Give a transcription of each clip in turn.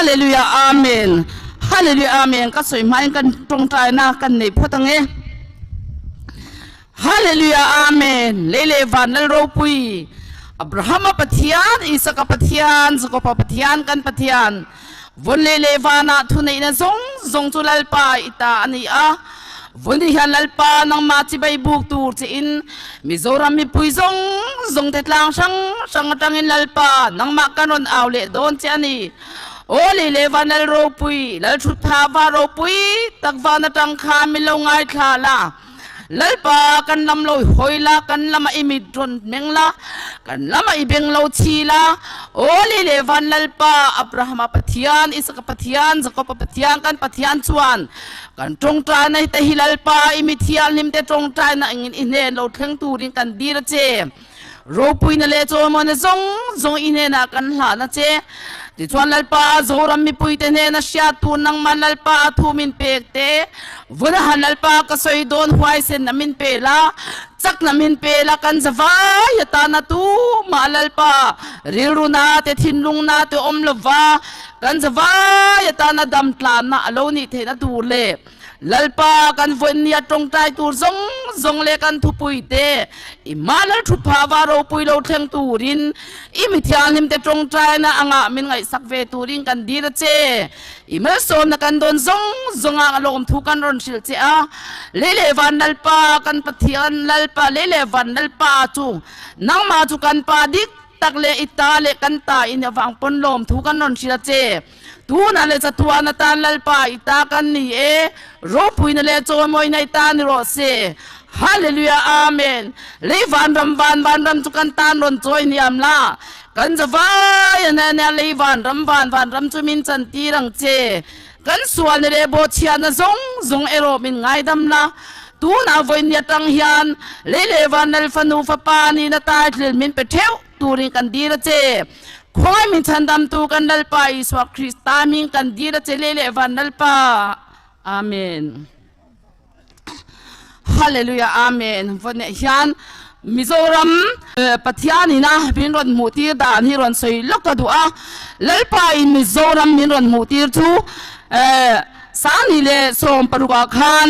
Hallelujah Amen. Hallelujah Amen. Ka sawi hmain kan tawngtaina kan nei phawt ang e. Hallelujah Amen. Lei leh van lal ropui Abrahama Pathian, Isaka Pathian, Jakoba Pathian kan Pathian. Vun lei leh vanah thuneihna zawng zawng chu Lalpa i ta a ni a. Vun hi hian Lalpa nangmah chibai buk tur che in Mizoram mipui zawng zawng te tlang hrang hrang atangin Lalpa nangmah kan rawn au leh dawn che a ni. Aw lei leh van lal ropui, lal thutpha va ropui tak van atang khan min lo ngaithla la. Lalpa, kan lam lo i hawi la, kan lamah i mit rawn meng la, kan lamah i beng lo chhi la. Aw lei leh van Lalpa, Abrahama Pathian, Isaka Pathian, Jakoba Pathian, kan Pathian chuan kan tawngtaina hi te hi Lalpa, i mi thianghlim te tawngtaina engin i hnen lo thleng turin kan dir a che. Ropuina leh chawimawina zawng zawng i hnenah kan hlahna che. Tichuan Lalpa, Zoram mipuite hnena hriat tur nangmah Lalpa a thu min pek te, Vunahan Lalpa ka sawi dawn huaisen na min pe la, chak na min pe la, kan zavai atana tumah Lalpa rilru na te thinlung na te awm lova kan zavai atana dam tlanna a lo nih theihna tur leh Lalpa kan vawinia tawngtai tur zawng zawng leh kan thupui te i mah lal thu pha va ropui lo thleng turin i mi thianghlim te tawngtaina angah min ngaihsak ve turin kan dir a che. I malsawmna kan dawn zawng zawngah a lawmthu kan rawn hrilh che a. Lei leh van Lalpa kan Pathian Lalpa lei leh van Lalpa chu nangmah chu kan pa dik tak leh i ta leh kan ta in avang pawn lawmthu kan rawn hrilh a che. Tunah leh chatuan atan Lalpa i ta kan ni e, ropuina leh chawimawina i ta ni rawh se. Hallelujah Amen. Lei vanram van vanram chu kan tan rawn chawi hniam la, kan zavai a nia lei vanram van vanram chu min chan tir ang che. Kan sualna leh bawhchhiatna zawng zawng erawh min ngaidam la. Tunah vawiin atang hian lei leh van Lal fanu fapa nihna title min pe theuh turin kan dil a che. Khawngaih min chhandamtu kan Lalpa Isua Krista hming kan dil a che leh leh van Lalpa. Amen. Hallelujah Amen. Vawneh hian Mizoram Pathian ina min rawn hmuh tir dan hi rawn sawi lawk ka duh a. Lalpa in Mizoram min rawn hmuh tir chu Sangni leh 16 ah khan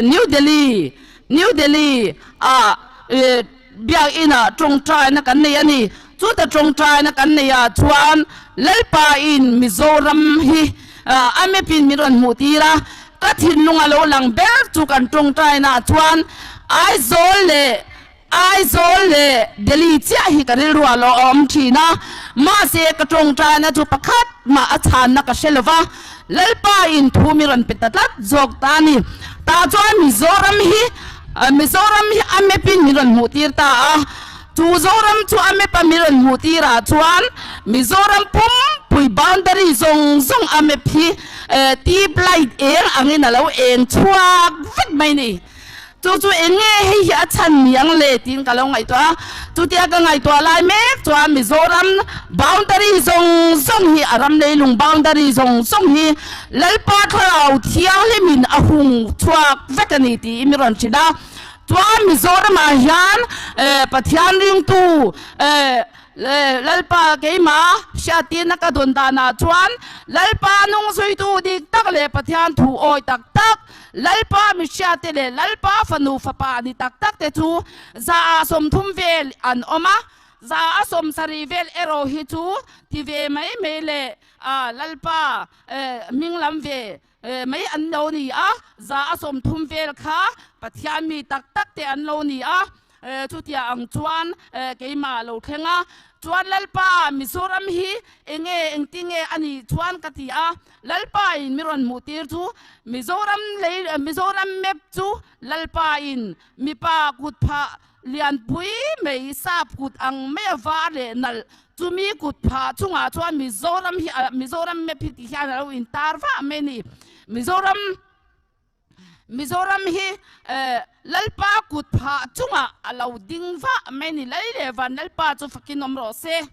New Delhi New Delhi ah Biakinn-ah tawngtaina kan nei a ni. Chuta tawngtaina kan neihah chuan Lalpa-in Mizoram hi a map-in min rawn hmuh tir a. Ka thinlung a lo lang ber chu kan tawngtainaah chuan Aizawl leh Aizawl leh Delhi chiah hi ka rilru a lo awm thin a. Mahse ka tawngtaina chu pakhat mah a chhanna ka hre lo va. Lalpa-in thu mi rawn pe ta tlat zawk ta a ni. Tah chuan Mizoram hi Mizoram hi a map in min rawn hmuh tir ta a, chu Zoram chu a map a min rawn hmuh tir ah chuan Mizoram pumpui boundary zawng zawng a map hi tube light eng angin a lo eng chhuak vek mai a ni. Chu chu eng nge hei hi a chhan ni ang le tiin ka lo ngaihtuah a, chutia ka ngaihtuah lai mek chuan Mizoram boundary zawng zawng hi a ram leilung boundary zawng zawng hi Lalpa Thlarau Thianghlimin a hung chhuak vek a ni tiin min rawn hrilh a. Chuan Mizoramah hian Pathian ringtu Lalpa keimah hriattirna ka dawn danah chuan Lalpa nungzuitu dik tak leh Pathian thu awi tak tak Lalpa mihriate leh Lalpa fanu fapa ni tak tak te chu 30 vel an awm a, 70 vel erawh hi chu ti ve mai mai leh Lalpa hming lam ve mai an lo ni a, 30 vel kha Pathian mi tak tak te an lo ni a, chutia ang chuan keimah lo thleng a, chuan Lalpa Mizoram hi enge engtinge a nih chuan ka ti a, Lalpa in mi rawn hmuh tir chu Mizoram lei Mizoram map chu Lalpa in mipa kut phah lianpui mai sap kut ang mai a var leh nalh chumi kut phah chungah chuan Mizoram hi Mizoram map hi ti hian a lo intar vah mai a ni. Mizoram Mizoram hi Lalpa kut phah chungah a lo ding vah mai a ni. Lei leh van Lalpa chu fakin awm rawh se.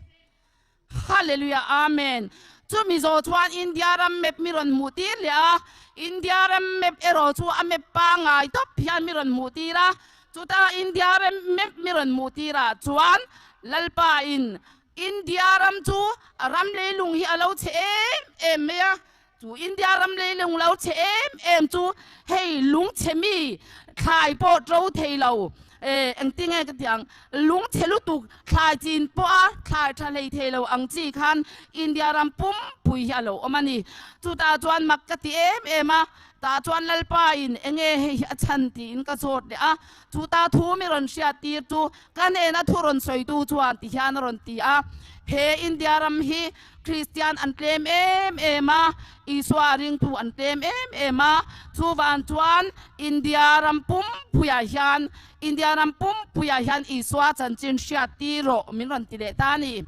Hallelujah Amen. Chu Mizo chuan India ram map mi rawn hmuh tir leh a, India ram map erawh chu a map pangngai tawp hian mi rawn hmuh tir a, chuta India ram map mi rawn hmuh tir ah chuan Lalpa in India ram chu a ram leilung hi a lo chhe em em mai a, chu India ram leilung lo chhe em em chu hei lung chhe mi thlai pawh to thei lo eh engtinge ka tih ang lung chhe lutuk thlai chin pawha thlai tha hlei thei lo ang chi khan India ram pumpui hi a lo awm a ni. Chutah chuan mak ka ti em em a, tah chuan Lalpa in enge hei hi a chhan tiin ka zawt leh a, chutah thu mi rawn hriat tir chu ka hnena thu rawn sawitu chuan ti hian a rawn ti a, he India ram hi Kristian an tlem em em a, Isua ringtu an tlem em em a, chuvang chuan India ram pumpuiah hian India ram pumpuiah hian Isua chanchin hriat tir rawh min rawn ti leh ta a ni.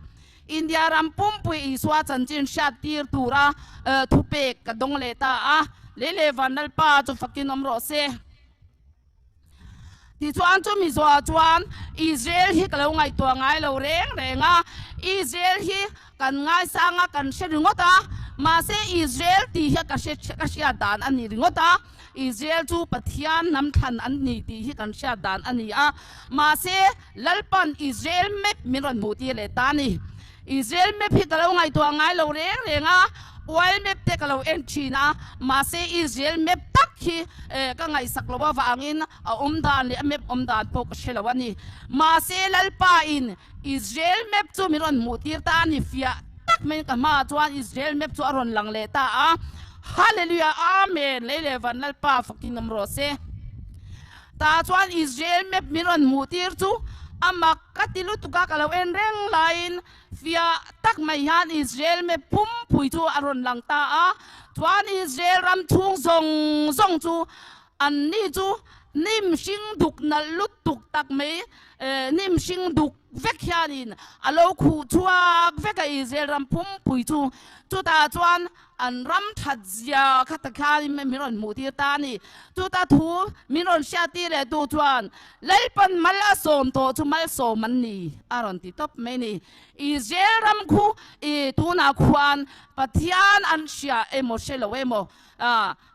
India ram pumpui Isua chanchin hriat tir tura thupek ka dawng leh ta a, lei leh van Lalpa chu fakin awm rawh se. Tichuan chumi zawhah chuan Israel hi ka lo ngaihtuah ngai lo reng reng a, Israel hi kan ngaisang a, kan hre ringawt a, mahse Israel tih hi ka hre ka hriat dan a ni ringawt a, Israel chu Pathian hnam thlan an ni tih hi kan hriat dan a ni a, mahse Lalpan Israel map min rawn hmuh tir leh ta a ni. Israel map hi ka lo ngaihtuah ngai lo reng reng a, oil map te ka lo en thin a, mahse Israel map tak hi ka ngaihsak loh avangin a awm dan leh a map awm dan pawh ka hre lo a ni. Mahse Lalpa in Israel map chu min rawn hmuh tir ta a ni fiah tak maiin ka hmaah chuan Israel map chu a rawn lang leh ta a. Hallelujah Amen Lei leh van Lalpa fakin awm rawh se. Tah chuan Israel map min rawn hmuh tir chu a mak ka ti lutuk a, ka lo en reng laiin fiah tak mai hian Israel map pumpui chu a rawn lang ta a. Chuan Israel ram chhung zawng zawng chu an ni chu hnim hring duk nalh lutuk tak mai, hnim hring duk vek hianin a lo khuh chhuak vek a Israel ram pumpui chu. Chutah chuan An ram that zia kha ta khanin min rawn hmuh tir ta a ni. Chuta thu min rawn hriat tir leh tu chuan Lalpan mal a sawm tawh chu malsawm an ni a rawn ti tawp mai a ni. Israel ram khu i tunah khuan Pathian an hria emaw hre lo emaw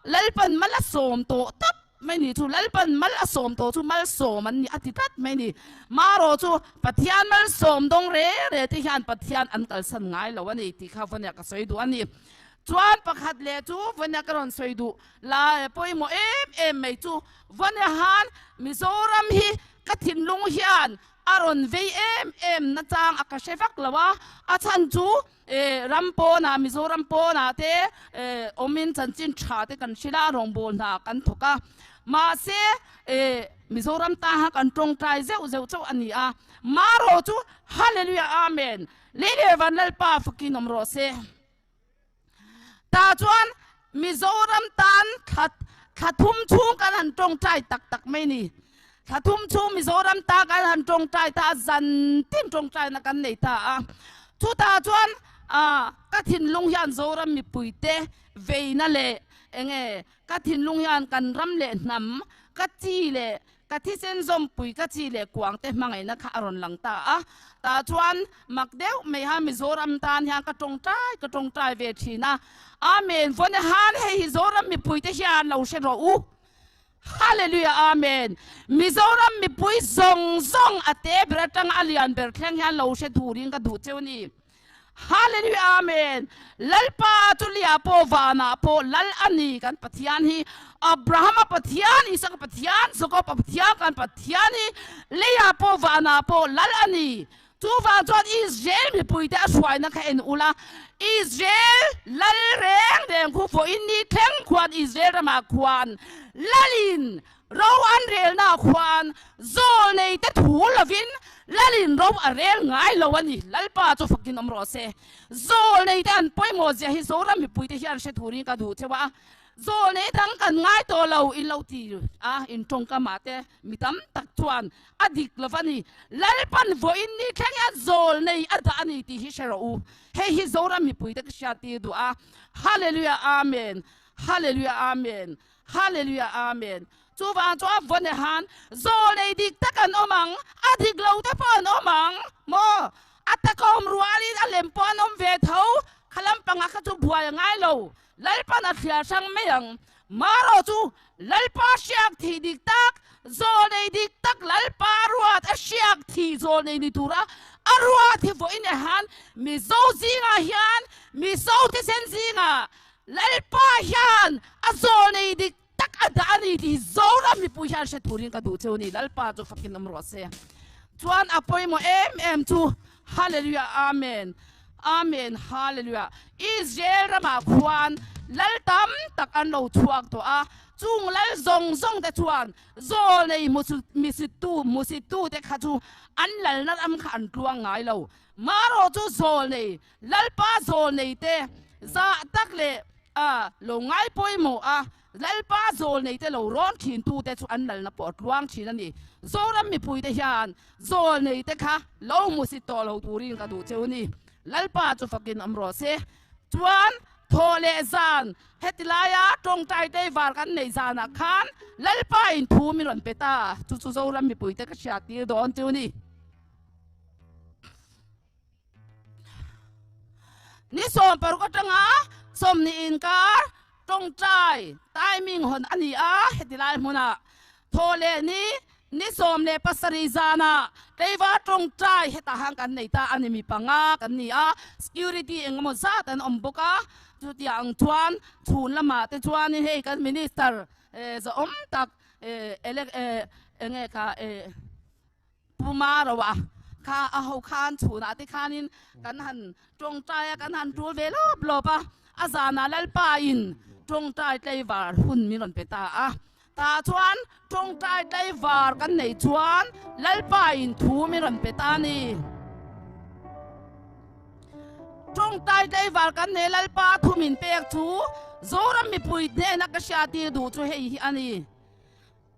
Lalpan mal a sawm tawh tawp mai ni chu Lalpan mal a sawm tawh chu malsawm an ni a ti tlat mai ni. Marawh chu Pathian malsawm dawng re re te hian Pathian an kalsan ngai lo a ni tih kha Vawnia ka sawi duh a ni. Chuan pakhat leh chu Vawnia ka rawn sawi duh la pawimawh em em mai chu Vawnia han Mizoram hi ka thinlung hian a rawn vei em em nachang a ka hre vak lo a, a chhan chu Eh ram pawnah Mizoram pawnah te eh awmin chanchin tha te kan hrilh a rawngbâwl hna kan thawk a mahse eh Mizoram taha kan tawngtai zeuh zeuh chauh a ni a marawh chu Hallelujah Amen Lei leh van Lalpa fakin awm rawh se tah chuan Mizoram tan thla thla thum chhung kan han tawngtai tak tak mai ni Thla thum chhung Mizoram ta kan han tawngtai ta a, zan tin tawngtaina kan nei ta a. Chutah chuan ka thinlung hian Zoram mipuite veina leh enge ka thinlung hian kan ram leh hnam, ka chi leh ka thisen zawmpui ka chi leh kuangte hmangaihna kha a rawn lang ta a. Tah chuan mak deuh mai ha Mizoram tan hian ka tawngtai ka tawngtai ve thin a. Amen. Vawn-e-han hei hi Zoram mipuite hian lo hre rawh u. Hallelujah Amen Mizoram mipui zawng zawng a te ber atanga a lian ber thleng hian lo hre turin ka duh cheu ni. Hallelujah Amen Lalpa chu lia pawh vanah pawh lal a ni kan Pathian hi Abrahama Pathian Isaka Pathian Jakoba Pathian kan Pathian hi leiah pawh vanah pawh lal a ni. Chuvang chuan Israel mipuite a hruaina kha en ula, Israel lal reng reng khu vawiin ni thleng khuan Israel ramah khuan lalin ro an relnaah khuan zawl neite thu lovin lalin ro a rel ngai lo a ni. Lalpa chu fakin awm rawh se. Zawl neite an pawimawh zia hi Zoram mipuite hian hre turin ka duh cheu a. Zawl nei dang kan ngai tawh lo in lo ti a, in tawngkamah te mi tam tak chuan A dik lo a ni. Lalpan vawiin ni thleng hian zawl nei a dah a ni tih hi hre rawh u. Hei hi Zoram mipuite ka hriat tir duh a. Hallelujah Amen Hallelujah Amen Hallelujah Amen Chuvang chuan vawn e han zawl nei dik tak an awm ang, a dik lo te pawh an awm ang maw? A takawm rualin a lem pawh an awm ve tho. Kha lampangah kha chu buai a ngai lo. Lalpan a thliar hrang mai ang. Marawh chu Lalpa hriak thih dik tak, zawlnei dik tak Lalpa ruat a hriak thih zawlnei ni tura a ruat hi vawiin ah hian Mizo zingah hian Mizo thisen zingah. Lalpa hian a zawl nei dik tak a dah a ni tih Zoram mipui hian hre turin ka duh cheu a ni. Lalpa chu fakin awm rawh se. Chuan a pawimawh em em chu Hallelujah Amen Amen Hallelujah Israel ramah khuan lal tam tak an lo chhuak tawh a, chung lal zawng zawng te chuan zawl nei hmusittu hmusittu te kha chu an lalna ram kha an tluang ngai lo. Marawh chu zawl nei Lalpa zawl nei te zah tak leh a lo ngai pawimawh a, Lalpa zawl nei te lo rawn thin tu te chu an lalna pawh a tluang thin a ni. Zoram mipui te hian zawl nei te kha lo hmusit tawh lo turin ka duh cheu a ni. Lalpa chu fakin awm rawh se. Chuan thawh leh zan heti laia tawngtai teivar kan neih zanah khan Lalpa in thu min rawn pe ta, chu chu Zoram mipui te ka hriat tir dawn cheu a ni. Ni 16 atanga 20 inkar tawngtai timing hawn a ni a, heti lai hmunah thaw leh ni ni 17 zanah tleiva tawngtai hetah han kan nei ta a ni, mi panga kan ni a, security engemaw zat an awm bawk a, chutiang ang chuan chhun lamah te chuanin hei kan minister zahawm tak enge kha Pu Maroa kha a ho khan chhunah te khanin kan han tawngtai a, kan han tul ve lawp lawp a, a zanah Lalpa in tawngtai tlaivar hun min rawn pe ta a, tah chuan tawngtai tlaivar kan neih chuan Lalpa in thu min rawn pe ta a ni. Tawngtai tlaivar kan nei Lalpa thu min pek chu Zoram mipui hnena ka hriattir duh chu hei hi a ni.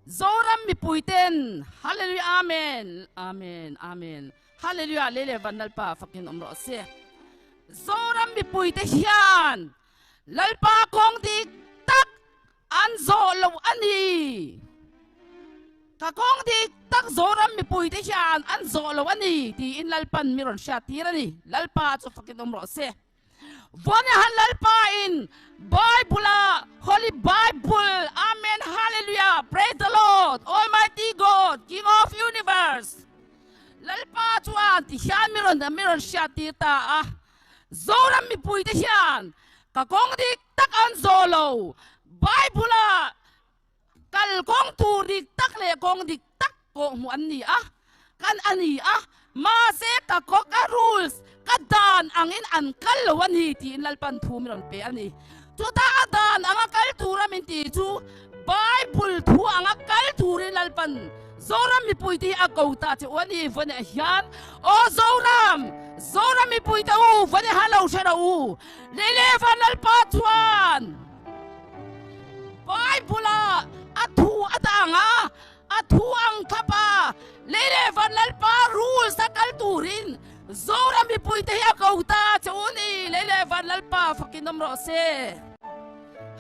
Zoram mipui ten Hallelujah Amen Amen Amen Hallelujah lei leh van Lalpa fakin awm rawh se. Zoram mipui te hian Lalpa kawng dik tak an zawh lo a ni. Ka kawng dik tak Zoram mipui te hian an zawh lo a ni tiin Lalpan mi rawn hriat tir a ni. Lalpa chu fakin awm rawh se. Vawiin Lalpa in Bible a Holy Bible Amen Hallelujah Praise the Lord Almighty God King of Universe Lalpa chuan ti hian mi rawn mi rawn hriat tir ta a Zoram mipui te hian ka kawng dik tak an zawh lo Bible a Kal kawng tur dik tak leh kawng dik tak pawh hmuh an ni a, kan a ni a, mahse ka kaw ka rules ka dan angin an kal lo a ni tiin Lalpan thu min rawn pe a ni. Chutah a dan anga kal tura min ti chu Bible thu anga kal turin Lalpan Zoram mipui te hi a ko ta che u a ni. Vawneh hian Aw Zoram, Zoram mipui te u, vawneh ha lo hre rawh u, lei leh van Lalpa chuan, Bible-a a thu a dang a, a thu ang thlap a, lei leh van Lalpa rules a kal turin Zoram mipuite hi a ko ta che u ni, lei leh van Lalpa fakin awm rawh se.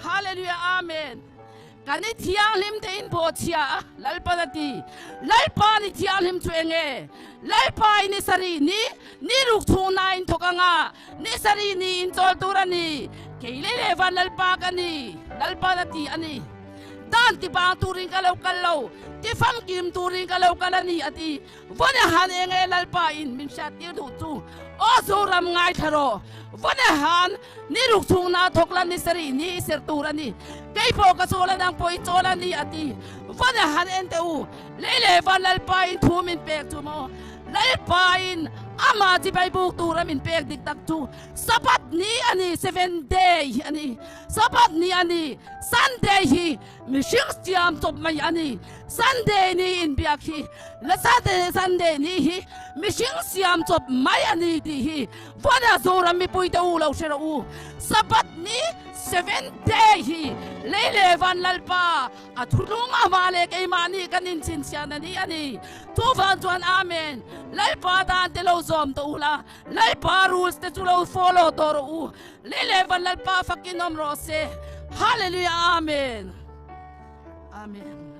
Hallelujah Amen. Kan i thianghlim te in bawhchhia a, Lalpan a ti. Lalpa ni thianghlim chu eng nge? Lalpa i ni sarih ni, ni ruk chhung na in thawk ang a, Ni sarih ni in chawl tur a ni, kei lei leh van Lalpa ka ni, Lalpan a ti a ni. Dan ti bang turin ka lo kal lo, ti famkim turin ka lo kal a ni, a ti. Vawne han eng e Lalpa in min hriat tir duh chu, Aw Zoram ngaithla rawh, vawne han ni ruk chhung na thawk la ni sarih ni i ser tur a ni, kei pawh ka chawl a nang pawh i chawl a ni, a ti. Vawne han en teh u, lei leh van Lalpa in thu min pek chu maw? Lalpa in amah chibai buk tura min pek dik tak chu Sabbath ni a ni, seven day hi a ni, Sabbath ni a ni, Sunday hi mihring siam chawp mai a ni, Sunday ni inbiak hi la Saturday Sunday ni hi mihring siam chawp mai a ni tih hi Vawna Zoram mipui te u lo hre rawh u, Sabbath ni seven day hi lei leh van Lalpa a thulung amah leh keimahni kan inchhinchhiahna ni a ni. Chuvang chuan Amen, Lalpa dan te lo zawm tawh u la, Lalpa rules te chu lo follow tawh rawh u. Lei leh van Lalpa fakin awm rawh se. Hallelujah Amen. Amen.